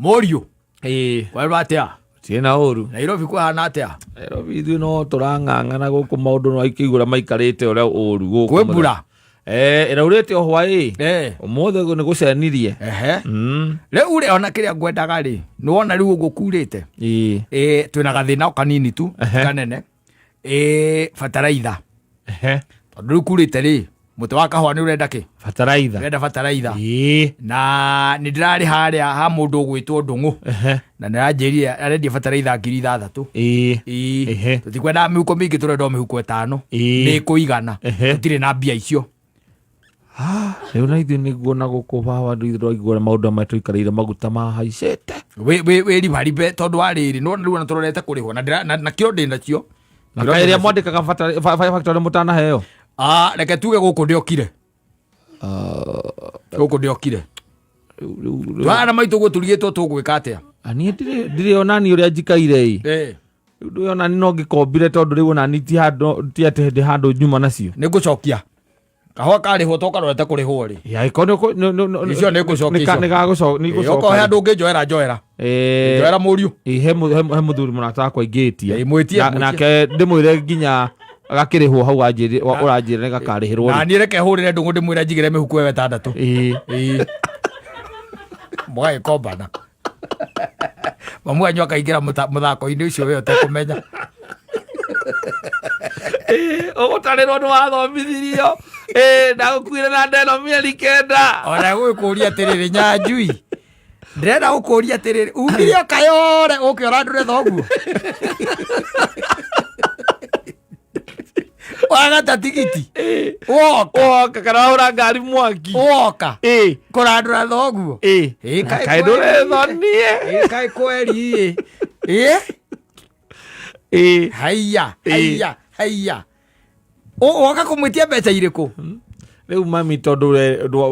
Mũriũ. Ĩĩ. Kwerwo atĩa? Ciĩna ũru. Nairobi kwahana atĩa? Nairobi ithuĩ no tũrang'ang'ana gũkũ, maũndũ no aikĩigũra maikarĩte ũrĩa ũru gũkũ. Kwĩ mbura? Eh, ĩraurĩte o hwaĩ. Eh. Ũmũthĩ nĩ gũcenirie. Ehe. Rĩu rĩ, ona kĩrĩa ngwendaga rĩ, nĩ wona rĩu ũguo kurĩte. Ĩĩ. Ĩ, twĩna gathĩna o kanini tu, Ehe. kanene. Ĩ, bataraitha. Ehe. Tondũ rĩu kurĩte rĩ, mũtĩ wa kahũa nĩ ũrenda kĩ? Bataraitha. Ũrenda bataraitha. Ĩĩ. Na nĩ ndĩrarĩ harĩa ha mũndũ ũgwĩtwo Ndũng'ũ. Ehe. Na nĩ aranjĩrire arendia bataraitha 6000. Ĩĩ. Ĩĩ. Ehe. Tũtikwendaga mĩhuko mĩingĩ, tũrenda o mĩhuko 5. Ĩĩ. Nĩ ĩkũigana. Ehe. Tũtirĩ na mbia icio. Rĩu na ithuĩ nĩguo na gũkũ baba ithuĩ twaigua maũndũ maya tũikarĩire maguta mahaicĩte. Wĩ ribaribe tondũ wa rĩrĩ, nĩwona rĩu ona tũrorete kũrĩhwo na na kĩro ndĩ nacio. Na Kĩro kaĩ ndĩ ĩrĩa nacio. mwandĩkaga factory mũtanaheo? Ah, reke tuge gũkũ ndĩokire. Gũkũ ndĩokire. Rĩu Twana maitũ guo tũrigĩtwo tũgwĩka atĩa? Niĩ ndirĩ onani ũrĩa njikaire ĩ. Eh. Rĩu ndũĩ onani no ngĩkombire tondũ rĩu onani ti handũ, ti atĩ ndĩ handũ nyuma nacio. Nĩ ngũcokia. Kahũa karĩhwo to karorete kũrĩhwo rĩ. Ya, ĩko Icio nĩ ngũcokia icio. nĩ gagũcoka nĩ Ĩ, okorwo he gũcoka. andũ ũngĩnjoera njoera. Eh, Njoera mũriũ. ĩ, he mũthuri mũrata wakwa ingĩtia. Ĩ, mwĩtie, Na- mwĩtie. Nake ndĩmwĩre nginya gakĩrĩhwo hau wanjĩrire ũranjĩra nĩ gakarĩhĩrwo Na rĩ. niĩ reke hũrĩre Ndũng'ũ ndĩmwĩre njigĩre mĩhuko ĩyo 6. Ĩ. Ĩ. Mũgagĩkombana. Mamu wanyu akaingĩra mũthako-inĩ ũcio we ũtekũmenya. Ũgũtarĩrwo nĩ wathomithirio. Ĩ, ndagũkuire na ndeno mĩeri 9. Ona gũgĩkũria atĩrĩrĩ, Nyanjui, ndĩrenda gũkũria atĩrĩrĩ, umire ũkayore ũke ũrandũre thoguo. Wagata tigiti woka. Woka kana wahũra ngari mwaki. Woka Ĩ. kũrandũra thoguo. Ĩ. Ĩ, kaĩ Kaĩ kweri. ndũrethonie. Ĩ, kaĩ kweri ĩ. Ĩ. Haiya. Ĩ. Haiya haiya. Woka kũmwĩtia mbeca irĩkũ? Rĩu mami tondũ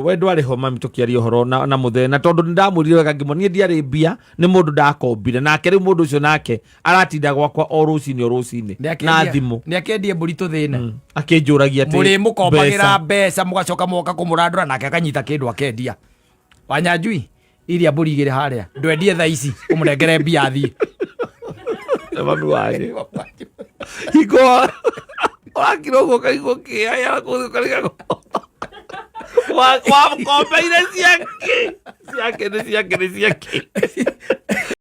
we ndwarĩ ho mami tũkĩaria ũhoro na mũthee, na tondũ nĩ ndamwĩrire wega ngĩmwĩra niĩ ndiarĩ mbia, nĩ mũndũ ndakombire nake. Rĩu mũndũ ũcio nake aratinda gwakwa o rũcinĩ o rũcinĩ na thimũ. Nĩ akĩendie mbũri tũthĩne. Akĩnjũragia atĩ Mũrĩ mũkombagĩra mbeca, mũgacoka moka kũmũrandũra nake akanyita kĩndũ akendia. Wanyanjui, iria mbũri igĩrĩ harĩa ndwendie thaa ici, ũmũnengere mbia athiĩ. Na mami wanyu hingo wakira ũguo ũkaigua kĩaya ũkarigagwo wakombeire ciake ciake nĩ ciake nĩ ciake.